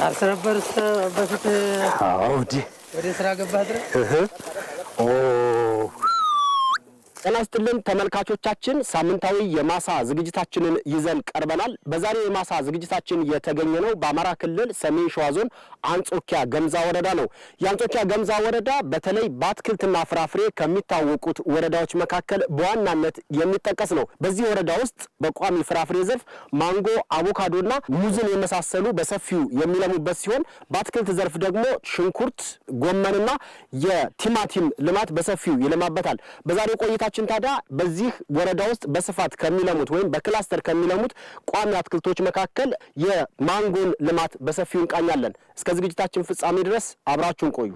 አርሰህ ነበር በፊት? አዎ። ወደ ስራ ገባህ ድረስ? ኦ፣ ጤና ይስጥልን ተመልካቾቻችን፣ ሳምንታዊ የማሳ ዝግጅታችንን ይዘን ቀርበናል። በዛሬው የማሳ ዝግጅታችን የተገኘ ነው በአማራ ክልል ሰሜን ሸዋ ዞን አንጾኪያ ገምዛ ወረዳ ነው። የአንጾኪያ ገምዛ ወረዳ በተለይ በአትክልትና ፍራፍሬ ከሚታወቁት ወረዳዎች መካከል በዋናነት የሚጠቀስ ነው። በዚህ ወረዳ ውስጥ በቋሚ ፍራፍሬ ዘርፍ ማንጎ፣ አቮካዶና ሙዝን የመሳሰሉ በሰፊው የሚለሙበት ሲሆን በአትክልት ዘርፍ ደግሞ ሽንኩርት፣ ጎመንና የቲማቲም ልማት በሰፊው ይለማበታል። በዛሬው ቆይታችን ታዲያ በዚህ ወረዳ ውስጥ በስፋት ከሚለሙት ወይም በክላስተር ከሚለሙት ቋሚ አትክልቶች መካከል የማንጎን ልማት በሰፊው እንቃኛለን። እስከ ዝግጅታችን ፍጻሜ ድረስ አብራችሁን ቆዩ።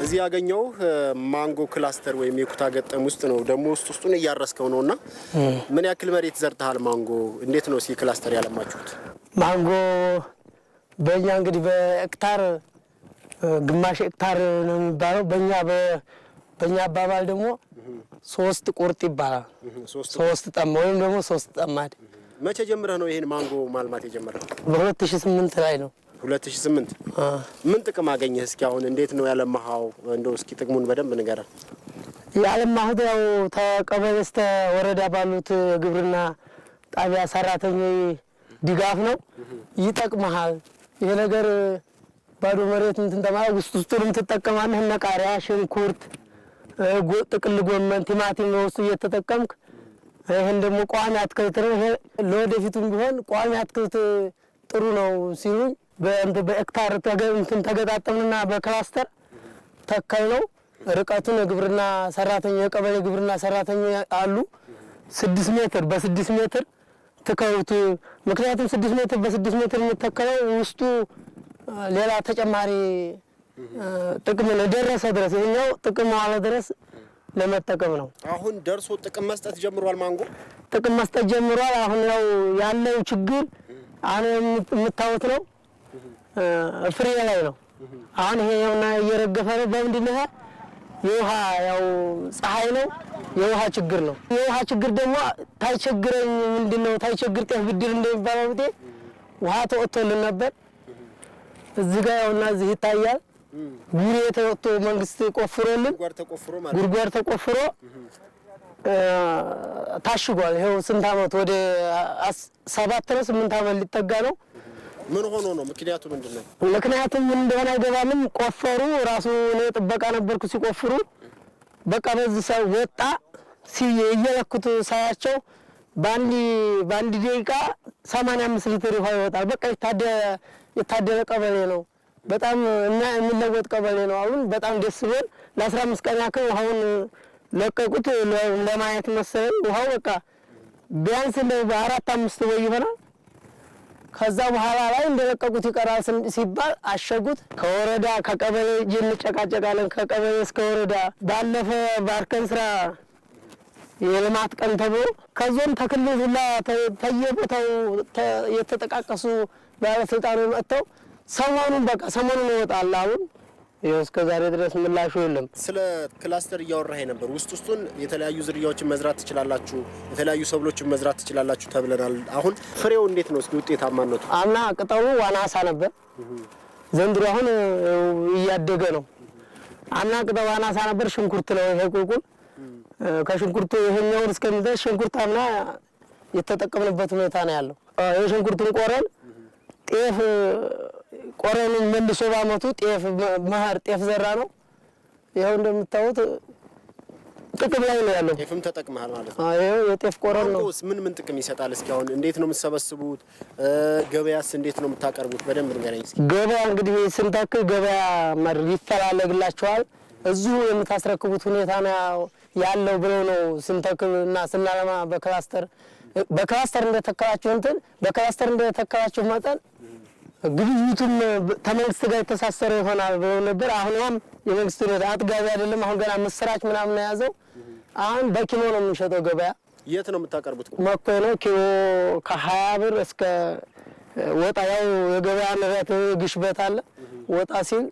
እዚህ ያገኘው ማንጎ ክላስተር ወይም የኩታ ገጠም ውስጥ ነው። ደግሞ ውስጥ ውስጡን እያረስከው ነውና ምን ያክል መሬት ዘርተሃል? ማንጎ እንዴት ነው እስኪ ክላስተር ያለማችሁት? ማንጎ በእኛ እንግዲህ በሄክታር ግማሽ ሄክታር ነው የሚባለው። በእኛ አባባል ደግሞ 3 ቁርጥ ይባላል። 3 ጠማ ወይም ደግሞ 3 ጠማድ። መቼ ጀምረህ ነው ይሄን ማንጎ ማልማት የጀመረው? በ2008 ላይ ነው። 2008 ምን ጥቅም አገኘህ? እስኪ አሁን እንዴት ነው ያለማኸው? እንደው እስኪ ጥቅሙን በደንብ ንገረን። ያለማሁት ያው ተቀበሌ እስከ ወረዳ ባሉት የግብርና ጣቢያ ሰራተኞች ድጋፍ ነው። ይጠቅምሃል ይሄ ነገር። ባዶ መሬት እንትን ተማረ ውስጥ ውስጡንም ትጠቀማለህ። እነ ቃሪያ፣ ሽንኩርት፣ ጥቅል ጎመን፣ ቲማቲም ውስጡ እየተጠቀምክ ይሄን ደግሞ ቋሚ አትክልት ነው። ይሄ ለወደፊቱም ቢሆን ቋሚ አትክልት ጥሩ ነው ሲሉኝ በሄክታር እንትን ተገጣጠምንና በክላስተር ተከልነው። ርቀቱን የግብርና ሰራተኛ የቀበሌ ግብርና ሰራተኛ አሉ። 6 ሜትር በ6 ሜትር ትከሉት። ምክንያቱም 6 ሜትር በ6 ሜትር የሚተከለው ውስጡ ሌላ ተጨማሪ ጥቅም ደረሰ ድረስ ይሄኛው ጥቅም ዋለ ድረስ ለመጠቀም ነው። አሁን ደርሶ ጥቅም መስጠት ጀምሯል። ማንጎ ጥቅም መስጠት ጀምሯል። አሁን ያው ያለው ችግር አሁን የምታዩት ነው፣ ፍሬ ላይ ነው። አሁን ይሄ ያውና እየረገፈ ነው። በምንድን ነው? የውሃ ያው ፀሐይ ነው፣ የውሃ ችግር ነው። የውሃ ችግር ደግሞ ታይቸግረኝ ምንድነው ታይቸግር ጤፍ ብድር እንደሚባለው ብጤ ውሃ ተወጥቶልን ነበር። እዚህ ጋር ያውና እዚህ ይታያል። ጉሬ ተወጥቶ መንግስት ቆፍሮልን ጉድጓድ ተቆፍሮ ታሽጓል። ይሄው ስንት አመት ወደ 7 ነው 8 አመት ሊጠጋ ነው። ምን ሆኖ ነው? ምክንያቱ ምንድነው? ምክንያቱም ምን እንደሆነ አይገባንም። ቆፈሩ ራሱ እኔ ጥበቃ ነበርኩ ሲቆፍሩ በቃ በዚህ ሰው ወጣ እየለኩት ሳያቸው በአንድ ደቂቃ 85 ሊትር ውሃ ይወጣል። በቃ የታደለ ቀበሌ ነው። በጣም እና የሚለወጥ ቀበሌ ነው። አሁን በጣም ደስ ብሎን ለ15 ቀን ያክል ውሃውን ለቀቁት ለማየት መሰለኝ። ውሃው በቃ ቢያንስ እንደው በአራት አምስት ወይ ይሆናል። ከዛ በኋላ ላይ እንደለቀቁት ይቀራል ሲባል አሸጉት። ከወረዳ ከቀበሌ እንጨቃጨቃለን። ከቀበሌ እስከ ወረዳ ባለፈ ባርከን ስራ የልማት ቀን ተብሎ ከዞን ተክልል ሁላ ተየቦታው የተጠቃቀሱ ባለስልጣኖች መጥተው ሰሞኑን በቃ ሰሞኑን ይወጣል አሁን። ይኸው እስከ ዛሬ ድረስ ምላሹ የለም። ስለ ክላስተር እያወራህ ነበር። ውስጥ ውስጡን የተለያዩ ዝርያዎችን መዝራት ትችላላችሁ፣ የተለያዩ ሰብሎችን መዝራት ትችላላችሁ ተብለናል። አሁን ፍሬው እንዴት ነው እስኪ ውጤታማነቱ? አምና ቅጠሉ አናሳ ነበር፣ ዘንድሮ አሁን እያደገ ነው። አምና ቅጠሉ አናሳ ነበር፣ ሽንኩርት ነው ይሄ ቁልቁል ከሽንኩርቱ ይሄኛውን እስከሚደርስ ሽንኩርት አምና የተጠቀምንበት ሁኔታ ነው ያለው። የሽንኩርቱን ቆረን ጤፍ ቆረኑን መልሶ ባመቱ ጤፍ መኸር ጤፍ ዘራ ነው። ይኸው እንደምታዩት ጥቅም ላይ ነው ያለው። ጤፍም ተጠቅመሃል ማለት ነው። አዎ፣ ይኸው የጤፍ ቆረን ነው። ማንጎስ ምን ምን ጥቅም ይሰጣል? እስኪ አሁን እንዴት ነው የምትሰበስቡት? ገበያስ እንዴት ነው የምታቀርቡት? በደንብ ንገረኝ እስኪ። ገበያ እንግዲህ ስንተክል ገበያ ይፈላለግላቸዋል። እዚሁ የምታስረክቡት ሁኔታ ነው ያለው ብለው ነው ስንተክልና ስናለማ በክላስተር እንደተከላችሁ እንትን በክላስተር እንደተከላችሁ መጠን ግብይቱም ከመንግስት ጋር የተሳሰረ ይሆናል ብለው ነበር። አሁን ያም የመንግስት ሁኔታ አጥጋቢ አይደለም። አሁን ገና ምስራች ምናምን ነው የያዘው። አሁን በኪሎ ነው የምንሸጠው ገበያ። የት ነው የምታቀርቡት? መኮይ ነው። ኪሎ ከ20 ብር እስከ ወጣ ያው የገበያ ንረት ግሽበት አለ። ወጣ ሲል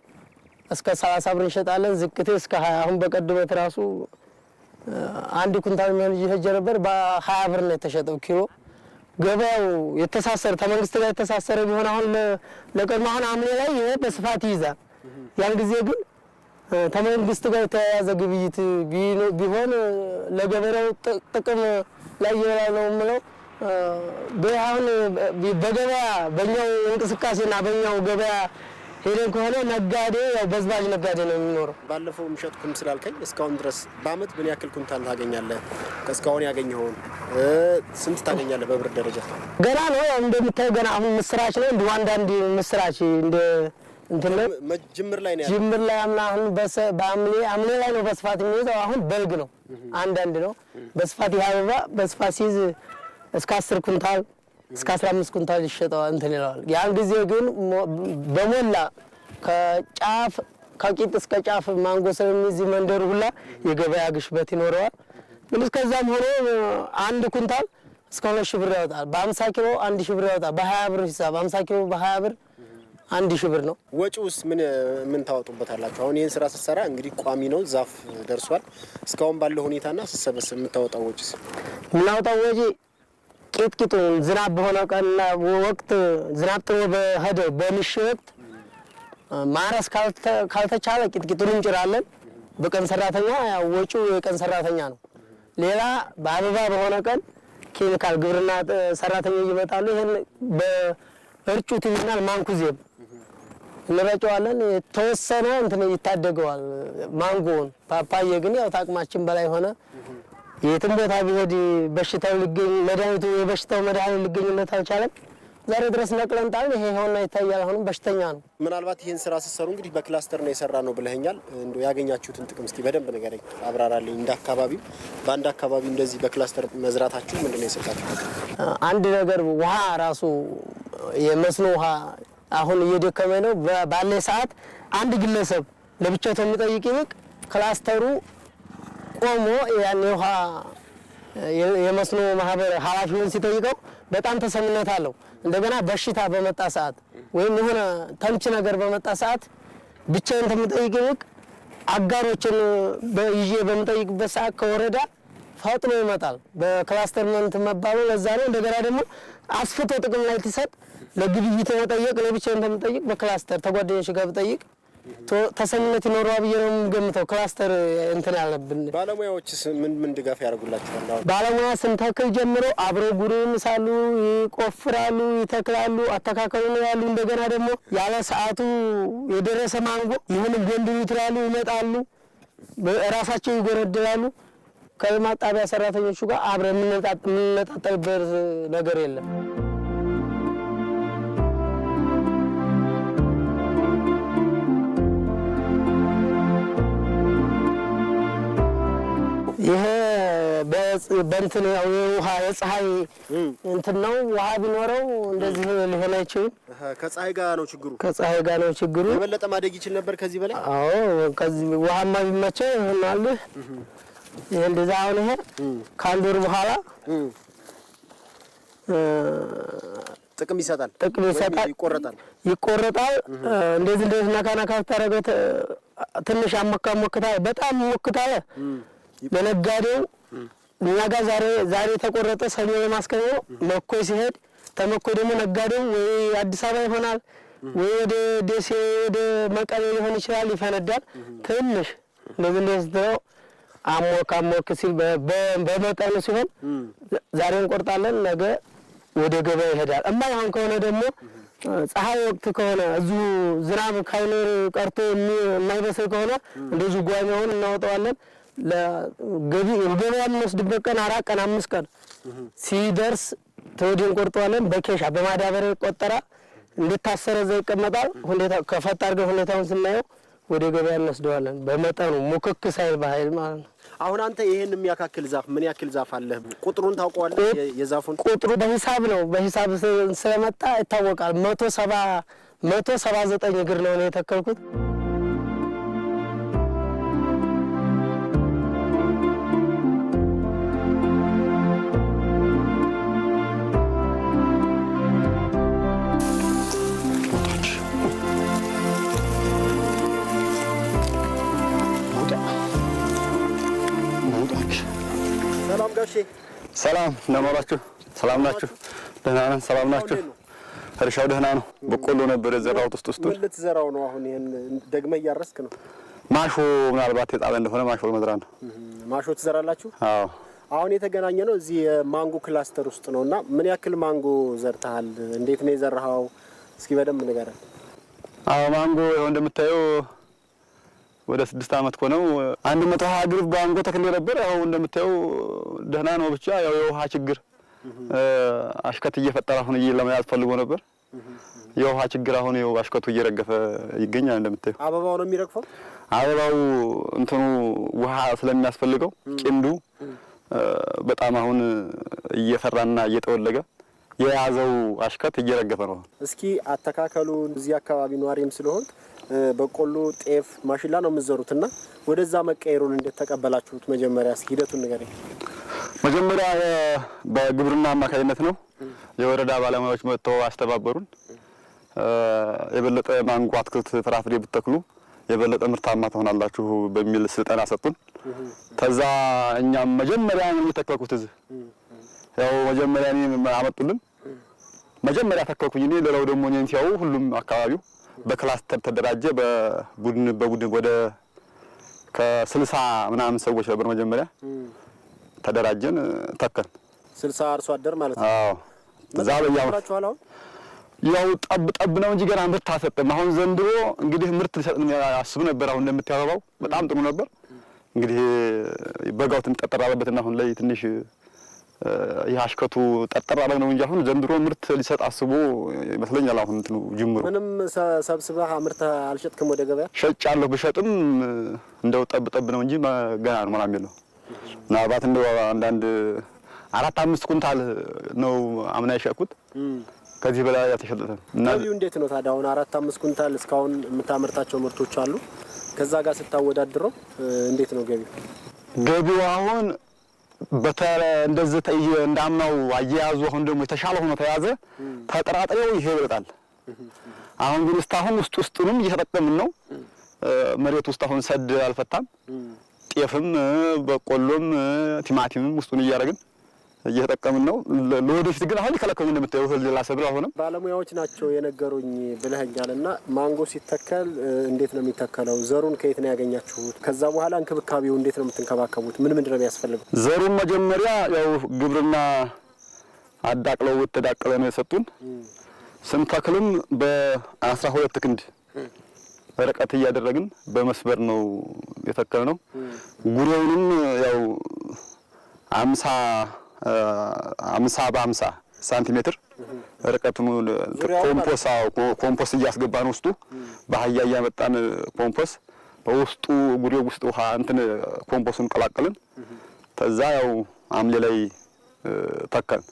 እስከ 30 ብር እንሸጣለን። ዝቅቴ እስከ 20። አሁን በቀድመት ራሱ አንድ ኩንታል የሚሆን ሄጄ ነበር፣ በ20 ብር ነው የተሸጠው ኪሎ። ገበያው የተሳሰረ ከመንግስት ጋር የተሳሰረ ቢሆን አሁን ለቀድሞ አሁን ሐምሌ ላይ ይሄ በስፋት ይይዛል። ያን ጊዜ ግን ከመንግስት ጋር የተያያዘ ግብይት ቢሆን ለገበሬው ጥቅም ላይ ይውላል ነው የምለው። አሁን በገበያ በእኛው እንቅስቃሴና በእኛው ገበያ ሄደን ከሆነ ነጋዴ ያው በዝባዥ ነጋዴ ነው የሚኖረው። ባለፈው ሸጥኩም ስላልከኝ እስካሁን ድረስ በአመት ምን ያክል ኩንታል ታገኛለህ? እስካሁን ያገኘኸውን ስንት ታገኛለህ በብር ደረጃ? ገና ነው ያው እንደምታየው ገና አሁን ምስራች ነው። እንዲሁ አንዳንድ ምስራች እንደ እንትን ነው ጅምር ላይ ነው ያለው። ጅምር ላይ አምና አሁን በሐምሌ ላይ ነው በስፋት የሚይዘው። አሁን በልግ ነው አንዳንድ ነው በስፋት። ይህ አበባ በስፋት ሲይዝ እስከ 10 ኩንታል እስከ 15 ኩንታል ይሸጠዋል እንትን ይለዋል። ያን ጊዜ ግን በሞላ ከጫፍ ከቂጥ እስከ ጫፍ ማንጎ ስለሚይዝ መንደሩ ሁላ የገበያ ግሽበት ይኖረዋል። ግን እስከዛም ሆኖ አንድ ኩንታል እስከ 2,000 ብር ያወጣል። በ50 ኪሎ 1,000 ብር ያወጣል። በ20 ብር ሂሳብ 50 ኪሎ በ20 ብር 1,000 ብር ነው። ወጪውስ ምን ታወጡበታላችሁ? አሁን ይሄን ስራ ስትሰራ እንግዲህ ቋሚ ነው፣ ዛፍ ደርሷል። እስካሁን ባለው ሁኔታና ስትሰበስብ የምታወጣው ወጪስ? የምናወጣው ወጪ ቂጥቂጡን ዝናብ በሆነ ቀንና ወቅት ዝናብ ጥሎ በሄደ በምሽ ወቅት ማረስ ካልተቻለ ቂጥቂጡን እንጭራለን። በቀን ሰራተኛ ያው ወጪው የቀን ሰራተኛ ነው። ሌላ በአበባ በሆነ ቀን ኬሚካል ግብርና ሰራተኛ ይመጣሉ። ይሄን በእርጩት ይሉናል፣ ማንኩዜም እንረጨዋለን። የተወሰነ እንትን ይታደገዋል ማንጎውን። ፓፓዬ ግን ያው ታቅማችን በላይ ሆነ። የትም ቦታ ቢሄድ በሽታው ሊገኝ መድኃኒቱ የበሽታው መድኃኒት ሊገኝለት አልቻለም። ዛሬ ድረስ ነቅለን ጣልን። ይሄ ሆና ይታያል። አሁንም በሽተኛ ነው። ምናልባት ይሄን ስራ ስትሰሩ እንግዲህ በክላስተር ነው የሰራ ነው ብለኸኛል። እንደው ያገኛችሁትን ጥቅም እስኪ በደንብ ንገረኝ፣ አብራራልኝ። እንደ አካባቢው በአንድ አካባቢ እንደዚህ በክላስተር መዝራታችሁ ምንድነው የሰጣችሁ? አንድ ነገር ውሃ ራሱ የመስኖ ውሃ አሁን እየደከመ ነው። ባለ ሰዓት አንድ ግለሰብ ለብቻው ከሚጠይቅ ይልቅ ክላስተሩ ቆሞ ያን የውሃ የመስኖ ማህበር ኃላፊውን ሲጠይቀው በጣም ተሰሚነት አለው። እንደገና በሽታ በመጣ ሰዓት ወይም የሆነ ተምች ነገር በመጣ ሰዓት ብቻዬን ከምጠይቅ ይልቅ አጋሮችን ይዤ በምጠይቅበት ሰዓት ከወረዳ ፈጥኖ ይመጣል። በክላስተር መባሉ ለዛ ነው። እንደገና ደግሞ አስፍቶ ጥቅም ላይ ሲሰጥ ለግብይት መጠየቅ ለብቻዬን ከምጠይቅ በክላስተር ተጓደኞች ጋር ብጠይቅ ተሰሚነት ይኖረዋል ብዬ ነው የምገምተው። ክላስተር እንትን ያለብን። ባለሙያዎችስ ምን ምን ድጋፍ ያደርጉላችኋል? አሁን ባለሙያ ስንተክል ጀምሮ አብረው ጉሬን ይሳሉ፣ ይቆፍራሉ፣ ይተክላሉ፣ አተካከሉ ነው ያሉ። እንደገና ደግሞ ያለ ሰዓቱ የደረሰ ማንጎ ይሁን ጎንድሩ ይትላሉ፣ ይመጣሉ፣ ራሳቸው ይጎረድላሉ። ከልማት ጣቢያ ሰራተኞቹ ጋር አብረን የምንነጣጠልበት ነገር የለም። ይሄ በእንትን ያው የውሃ የፀሐይ እንትን ነው። ውሃ ቢኖረው እንደዚህ ሊሆን አይችልም። ከፀሐይ ጋር ነው ችግሩ። ከፀሐይ ጋር ነው ችግሩ። የበለጠ ማደግ ይችል ነበር ከዚህ በላይ። አዎ ከዚህ ውሃማ ቢመቸው ይሆናል። ይሄ እንደዛ አሁን ይሄ ከአንድ ወር በኋላ ጥቅም ይሰጣል። ጥቅም ይሰጣል። ይቆረጣል ይቆረጣል። እንደዚህ እንደዚህ ነካ ነካ ታደርገው ትንሽ አሞካ በጣም ሞክታለ ለነጋዴው እኛ ጋር ዛሬ ተቆረጠ ሰኞ ለማስከኞ መኮይ ሲሄድ ተመኮይ ደግሞ ነጋዴው ወይ አዲስ አበባ ይሆናል ወይ ወደ ደሴ ወደ መቀሌ ሊሆን ይችላል፣ ይፈነዳል። ትንሽ እንደዚህ እንደዚህ ነው አሞክ ሲል በመጠኑ ሲሆን ዛሬ እንቆርጣለን፣ ነገ ወደ ገበያ ይሄዳል። እማይሆን ከሆነ ደግሞ ፀሐይ ወቅት ከሆነ እዚሁ ዝናብ ካይኖር ቀርቶ የማይበስል ከሆነ እንደዚሁ ጓሚያውን እናወጣዋለን። ለገበያ የምንወስድበት ቀን 4 ቀን 5 ቀን ሲደርስ ተወዲህ እንቆርጠዋለን። በኬሻ በማዳበሪያ ይቆጠራል። እንድታሰረ እዛ ይቀመጣል። ሁኔታ ከፈት አድርገን ሁኔታውን ስናየው ወደ ገበያ እንወስደዋለን። በመጠኑ ሙክክ ሳይል በኃይል ማለት ነው። አሁን አንተ ይሄን የሚያካክል ዛፍ ምን ያክል ዛፍ አለ? ቁጥሩን ታውቀዋለህ? የዛፉን ቁጥሩ በሂሳብ ነው። በሂሳብ ስለመጣ ይታወቃል። 179 እግር ነው የተከልኩት። ጋሼ ሰላም እንደምን ሰላም ናችሁ? ደህና ነን። ሰላም ናችሁ? እርሻው ደህና ነው። በቆሎ ነበር የዘራሁት ውስጥ ውስጥ። ምን ልትዘራው ነው አሁን? ይሄን ደግመህ እያረስክ ነው? ማሾ ምናልባት የጣለ እንደሆነ ማሾ ለመዝራት ነው። ማሾ ትዘራላችሁ? አዎ። አሁን የተገናኘ ነው እዚህ የማንጎ cluster ውስጥ ነውና ምን ያክል ማንጎ ዘርተሃል? እንዴት ነው የዘራኸው? እስኪ በደንብ ንገረን። አዎ ማንጎ ይኸው እንደምታየው ወደ 6 ዓመት ሆነው 120 ግርፍ ማንጎ ተክሌ ነበር። ያው እንደምታየው ደህና ነው። ብቻ ያው የውሃ ችግር አሽከት እየፈጠረ አሁን ለመያዝ ፈልጎ ነበር። የውሃ ችግር አሁን ይኸው አሽከቱ እየረገፈ ይገኛል። እንደምታየው አበባው ነው የሚረግፈው። አበባው እንትኑ ውሃ ስለሚያስፈልገው ጭንዱ በጣም አሁን እየፈራና እየጠወለገ የያዘው አሽከት እየረገፈ ነው። እስኪ አተካከሉን እዚህ አካባቢ ነዋሪም ስለሆንክ በቆሎ፣ ጤፍ፣ ማሽላ ነው የምትዘሩትና ወደዛ መቀየሩን እንዴት ተቀበላችሁት? መጀመሪያ እስኪ ሂደቱን ንገረኝ። መጀመሪያ በግብርና አማካኝነት ነው የወረዳ ባለሙያዎች መጥተው አስተባበሩን። የበለጠ ማንጎ፣ አትክልት፣ ፍራፍሬ ብትተክሉ የበለጠ ምርታማ ትሆናላችሁ በሚል ስልጠና ሰጡን። ከዛ እኛም መጀመሪያ ነው የተከልኩት እዚህ ያው መጀመሪያ እኔ አመጡልን። መጀመሪያ ተከልኩኝ እኔ። ሌላው ደግሞ እኔን ሲያዩ ሁሉም አካባቢው በ cluster ተደራጀ። በቡድን በቡድን ወደ ከ60 ምናምን ሰዎች ነበር መጀመሪያ ተደራጀን፣ ተከል 60 አርሶ አደር ማለት ነው። አዎ እዛ በያው ያው ጠብ ጠብ ነው እንጂ ገና ምርት አልሰጠም። አሁን ዘንድሮ እንግዲህ ምርት ሊሰጥ አስብ ነበር። አሁን እንደምታያበባው በጣም ጥሩ ነበር። እንግዲህ በጋው ትንሽ ጠጠር አለበትና አሁን ላይ ትንሽ ይህ አሽከቱ ጠጠር አለ ነው እንጂ አሁን ዘንድሮ ምርት ሊሰጥ አስቦ ይመስለኛል። አሁን እንትኑ ጅምሩ ምንም ሰብስበህ አምርተህ አልሸጥክም? ወደ ገበያ ሸጫለሁ። ብሸጥም እንደው ጠብ ጠብ ነው እንጂ ገና ነው ምናምን የለው። ምናልባት እንደው አንዳንድ 4-5 ኩንታል ነው አምና የሸጥኩት። ከዚህ በላይ አልተሸጠም። እና ገቢው እንዴት ነው ታዲያ? አሁን 4-5 ኩንታል እስካሁን የምታመርታቸው ምርቶች አሉ። ከዛ ጋር ስታወዳድረው እንዴት ነው ገቢው? ገቢው አሁን እንደዚህ እንዳምናው አያያዙ አሁን ደግሞ የተሻለ ሆኖ ተያዘ። ተጠራጥሬው ይሄ ይበልጣል። አሁን ግን እስካሁን ውስጥ ውስጡንም እየተጠቀምን ነው። መሬት ውስጥ አሁን ሰድ አልፈታም። ጤፍም፣ በቆሎም፣ ቲማቲምም ውስጡን እያደረግን እየተጠቀምን ነው። ለወደፊት ግን አሁን ይከለከሉ እንደምታየው እህል ሌላ ሰብል አሁንም ባለሙያዎች ናቸው የነገሩኝ ብለኸኛል። እና ማንጎ ሲተከል እንዴት ነው የሚተከለው? ዘሩን ከየት ነው ያገኛችሁት? ከዛ በኋላ እንክብካቤው እንዴት ነው የምትንከባከቡት? ምን ምንድን ነው የሚያስፈልገው? ዘሩን መጀመሪያ ያው ግብርና አዳቅለው የተዳቀለ ነው የሰጡን። ስንተክልም በ12 ክንድ ርቀት እያደረግን በመስበር ነው የተከልነው። ጉሬውንም ያው 50 በ50 ሳንቲሜትር ርቀቱን ኮምፖስት እያስገባን ውስጡ በአህያ እያመጣን ኮምፖስት በውስጡ ጉሬው ውስጥ ውሃ እንትን ኮምፖስቱን ቀላቀልን። ከዛ ያው ሐምሌ ላይ ተከልን።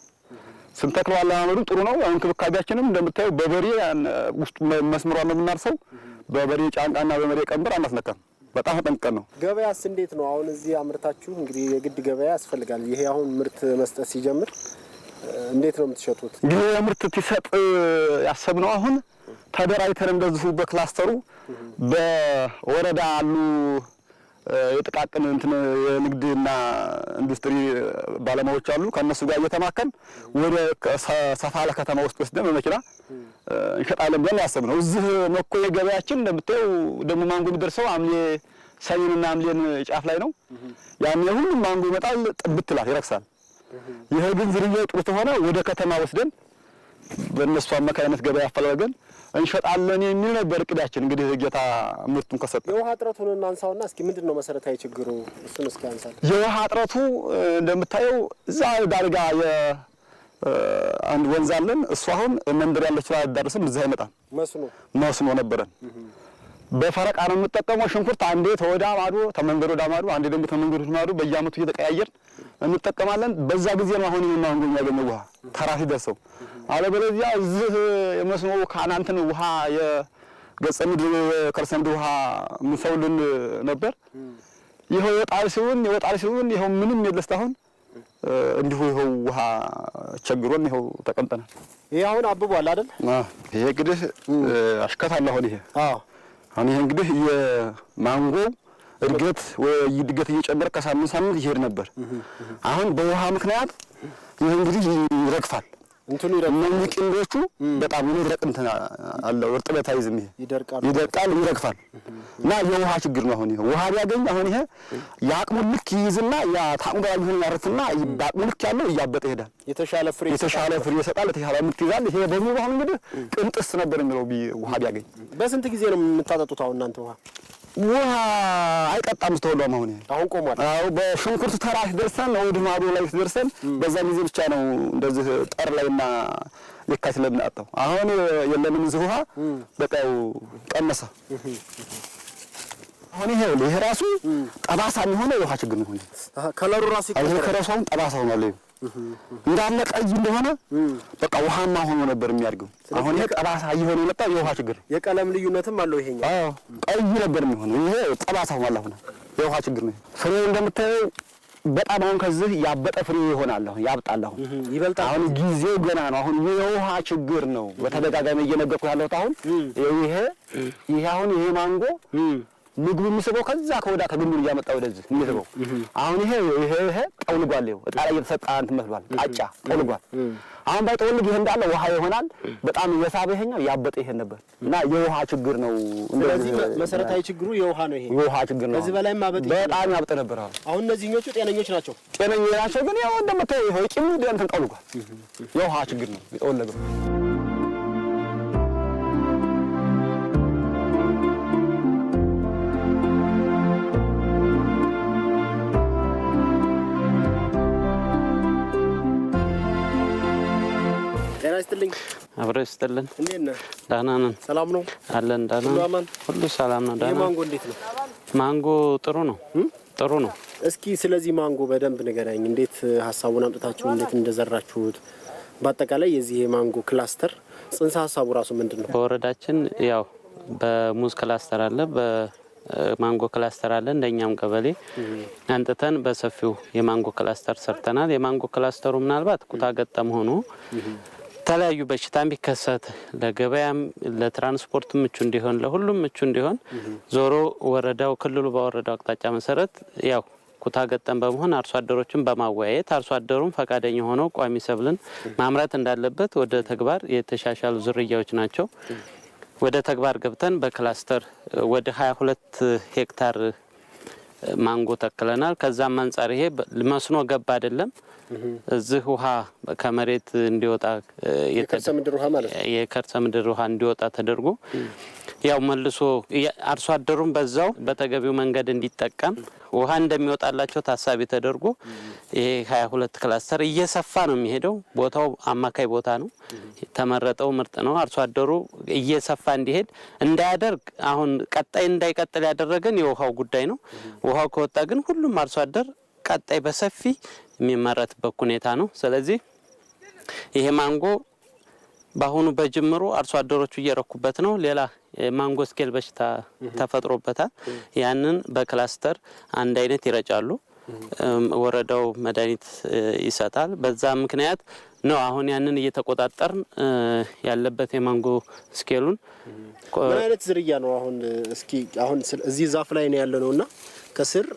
ስንተክለው አለማመዱ ጥሩ ነው። ያው እንክብካቤያችንም እንደምታየው በበሬ ውስጡ መስመሯን ነው የምናርሰው። በበሬ ጫንቃና በበሬ ቀንበር አናስነካም። በጣም ተጠንቅቀን ነው። ገበያስ እንዴት ነው አሁን? እዚህ አምርታችሁ እንግዲህ የግድ ገበያ ያስፈልጋል። ይሄ አሁን ምርት መስጠት ሲጀምር እንዴት ነው የምትሸጡት? እንግዲህ ምርት ሲሰጥ ያሰብነው አሁን ተደራጅተን እንደዚሁ በ cluster ኡ በወረዳ አሉ የጥቃቅን እንትን የንግድና ኢንዱስትሪ ባለሙያዎች አሉ። ከእነሱ ጋር እየተማከን ወደ ሰፋ ለከተማ ውስጥ ወስደን በመኪና እንሸጣለን ብለን ያሰብነው። እዚህ መኮ የገበያችን እንደምታየው ደግሞ ማንጎ የሚደርሰው ሐምሌ ሰኔንና ሐምሌን ጫፍ ላይ ነው። ያኔ ሁሉም ማንጎ ይመጣል፣ ጥብት ይላል፣ ይረክሳል። ይሄ ግን ዝርያው ጥሩ ተሆነ ወደ ከተማ ወስደን በእነሱ አማካኝነት ገበያ አፈላልገን እንሸጣለን የሚል ነበር እቅዳችን። እንግዲህ ጌታ ምርቱን ከሰጠ የውሃ እጥረቱን እናንሳውና እስኪ ምንድን ነው መሰረታዊ ችግሩ? እሱን እስኪ አንሳል። የውሃ እጥረቱ እንደምታየው እዛ ዳርጋ አንድ ወንዝ አለን። እሱ አሁን መንደር ያለችው አያዳርስም፣ እዚህ አይመጣም። መስኖ ነበረን። በፈረቃ ነው የምጠቀመው። ሽንኩርት አንዴ ተወዳ ማዶ ተመንገድ ወዳ ማዶ፣ አንዴ ደግሞ ተመንገድ ወዳ ማዶ፣ በየአመቱ እየተቀያየርን እንጠቀማለን። በዛ ጊዜ ነው አሁን ይሄን ማንጎ የሚያገኘው ውሃ ተራፊ ደርሰው፣ አለበለዚያ እዚህ የመስኖ ካናንትን ውሃ የገጸ ምድር የከርሰ ምድር ውሃ ምሰውልን ነበር። ይኸው ይወጣል ሲሆን ይወጣል ሲሆን ይኸው ምንም የለ እስካሁን እንዲሁ ይኸው ውሃ ቸግሮን ይኸው ተቀምጠናል። ይሄ አሁን አብቧል አይደል? ይሄ እንግዲህ አሽከት አለ አሁን ይሄ አዎ አሁን ይሄ እንግዲህ የማንጎ እድገት ወይ እድገት እየጨመረ ከሳምንት ሳምንት ይሄድ ነበር። አሁን በውሃ ምክንያት ይህ እንግዲህ ይረግፋል። እንትኑ ይረግፋል። እነዚህ ቅንዶቹ በጣም የመድረቅ እንትን አለው፣ እርጥበት አይዝም። ይሄ ይደርቃል፣ ይረግፋል። እና የውሃ ችግር ነው። አሁን ይሄ ውሃ ቢያገኝ አሁን ይሄ የአቅሙን ልክ ይይዝና ያ ታቅሙ በላይ ይሆን ያርፍና በአቅሙ ልክ ያለው እያበጠ ይሄዳል። የተሻለ ፍሬ ይሰጣል፣ የተሻለ ምርት ይዛል። ይሄ በሙሉ አሁን እንግዲህ ቅንጥስ ነበር የሚለው ውሃ ቢያገኝ። በስንት ጊዜ ነው የምታጠጡት አሁን እናንተ ውሃ? ውሃ አይጠጣም ስተወሏም አሁን አሁን ቆሟል። አዎ በሽንኩርት ተራ ሲደርሰን ወደ ማዶ ላይ ሲደርሰን በዛ ጊዜ ብቻ ነው እንደዚህ ጠር ላይና የካቲት ለምናጣው። አሁን የለንም እዚህ ውሃ በቃ ቀነሰ። አሁን ይሄ ይሄ ራሱ ጠባሳ የሚሆነው የውሃ ችግር ነው። ከለሩ ራሱ ይቀየራል። ከለሩ አሁን ጠባሳ ሆኗል። እንዳለ ቀይ እንደሆነ በቃ ውሃማ ሆኖ ነበር የሚያድገው። አሁን ይሄ ጠባሳ እየሆነ የመጣው የውሃ ችግር ነው። የቀለም ልዩነትም አለው ይሄኛው። አዎ ቀይ ነበር የሚሆነው፣ ይሄ ጠባሳ ሆኗል። አሁን የውሃ ችግር ነው። ፍሬው እንደምታየው በጣም አሁን ከዚህ ያበጠ ፍሬ ይሆናል። አሁን ያብጣል። አሁን ይበልጣል። አሁን ጊዜው ገና ነው። አሁን የውሃ ችግር ነው በተደጋጋሚ እየነገርኩህ ያለሁት። አሁን ይሄ ይሄ አሁን ይሄ ማንጎ ምግቡ የሚስበው ከዛ ከወዳ ከግንዱ እያመጣ ወደዚህ የሚስበው አሁን ይሄ ይሄ ይሄ ጠውልጓል። ይኸው እጣ ላይ እየተሰጣ እንትን መስሏል፣ ቃጫ ጠውልጓል። አሁን ባይጠወልግ ይሄ እንዳለ ውሃ ይሆናል። በጣም እየሳበ ይሄኛው ያበጠ ይሄን ነበር እና የውሃ ችግር ነው። ስለዚህ መሰረታዊ ችግሩ የውሃ ነው። ይሄ የውሃ ችግር ነው። ከዚህ በላይ ማበጥ በጣም ያብጥ ነበር። አሁን እነዚህኞቹ ጤነኞች ናቸው፣ ጤነኞች ናቸው። ግን ያው እንደምታየው ይሄ ቂሙ እንትን ጠውልጓል። የውሃ ችግር ነው የጠወለገው። ጤና ይስጥልኝ። አብሮ ይስጥልን። እንዴት ነህ? ደህና ነን። ሰላም ነው አለን። ደህና ነን። ሁሉ ሰላም ነው። ደህና ማንጎ እንዴት ነው? ማንጎ ጥሩ ነው፣ ጥሩ ነው። እስኪ ስለዚህ ማንጎ በደንብ ንገረኝ። እንዴት ሀሳቡን አምጥታችሁ እንዴት እንደዘራችሁት፣ በአጠቃላይ የዚህ የማንጎ ክላስተር ጽንሰ ሀሳቡ ራሱ ምንድን ነው? በወረዳችን ያው በሙዝ ክላስተር አለ፣ በማንጎ ክላስተር አለ። እንደኛም ቀበሌ አንጥተን በሰፊው የማንጎ ክላስተር ሰርተናል። የማንጎ ክላስተሩ ምናልባት ኩታ ገጠም ሆኖ የተለያዩ በሽታም ቢከሰት ለገበያም ለትራንስፖርት ምቹ እንዲሆን ለሁሉም ምቹ እንዲሆን ዞሮ ወረዳው ክልሉ ባወረዳው አቅጣጫ መሰረት ያው ኩታ ገጠም በመሆን አርሶ አደሮችን በማወያየት አርሶ አደሩም ፈቃደኛ ሆኖ ቋሚ ሰብልን ማምረት እንዳለበት ወደ ተግባር የተሻሻሉ ዝርያዎች ናቸው። ወደ ተግባር ገብተን በክላስተር ወደ 22 ሄክታር ማንጎ ተክለናል። ከዛም አንጻር ይሄ መስኖ ገባ አይደለም፣ እዚህ ውሃ ከመሬት እንዲወጣ የከርሰ ምድር ውሃ ማለት ነው። የከርሰ ምድር ውሃ እንዲወጣ ተደርጎ ያው መልሶ አርሶ አደሩም በዛው በተገቢው መንገድ እንዲጠቀም ውሃ እንደሚወጣላቸው ታሳቢ ተደርጎ ይሄ 22 ክላስተር እየሰፋ ነው የሚሄደው። ቦታው አማካይ ቦታ ነው የተመረጠው፣ ምርጥ ነው። አርሶ አደሩ እየሰፋ እንዲሄድ እንዳያደርግ አሁን ቀጣይ እንዳይቀጥል ያደረገን የውሃው ጉዳይ ነው። ውሃው ከወጣ ግን ሁሉም አርሶ አደር ቀጣይ በሰፊ የሚመረትበት ሁኔታ ነው። ስለዚህ ይሄ ማንጎ በአሁኑ በጅምሩ አርሶ አደሮቹ እየረኩበት ነው። ሌላ ማንጎ scale በሽታ ተፈጥሮበታል። ያንን በክላስተር አንድ አይነት ይረጫሉ። ወረዳው መድኃኒት ይሰጣል። በዛ ምክንያት ነው አሁን ያንን እየተቆጣጠርን ያለበት የማንጎ scale ኡን። ምን አይነት ዝርያ ነው አሁን? እስኪ አሁን እዚህ ዛፍ ላይ ነው ያለ ነውና ከስር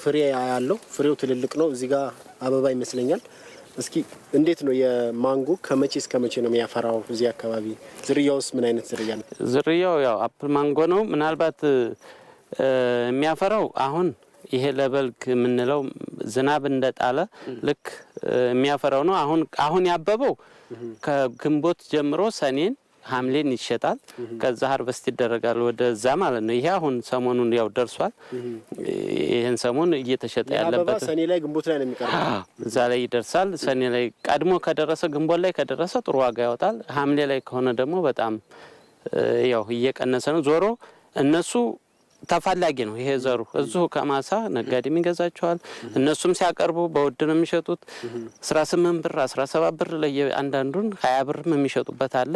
ፍሬ ያለው ፍሬው ትልልቅ ነው። እዚህ ጋር አበባ ይመስለኛል። እስኪ እንዴት ነው የማንጎ ከመቼ እስከ መቼ ነው የሚያፈራው እዚህ አካባቢ? ዝርያውስ ምን አይነት ዝርያ ነው? ዝርያው ያው apple ማንጎ ነው። ምናልባት የሚያፈራው አሁን ይሄ ለበልግ የምንለው ዝናብ እንደጣለ ልክ የሚያፈራው ነው። አሁን ያበበው ከግንቦት ጀምሮ ሰኔን ሐምሌን ይሸጣል። ከዛ harvest ይደረጋል ወደዛ ማለት ነው። ይሄ አሁን ሰሞኑን ያው ደርሷል። ይሄን ሰሞን እየተሸጠ ያለበት ሰኔ ላይ ግንቦት ላይ ነው የሚቀርበው። እዛ ላይ ይደርሳል። ሰኔ ላይ ቀድሞ ከደረሰ ግንቦት ላይ ከደረሰ ጥሩ ዋጋ ያወጣል። ሐምሌ ላይ ከሆነ ደግሞ በጣም ያው እየቀነሰ ነው። ዞሮ እነሱ ተፈላጊ ነው ይሄ ዘሩ እዚሁ ከማሳ ነጋዴም ይገዛቸዋል። እነሱም ሲያቀርቡ በውድ ነው የሚሸጡት። 18 ብር 17 ብር ለየአንዳንዱን 20 ብርም የሚሸጡበት አለ፣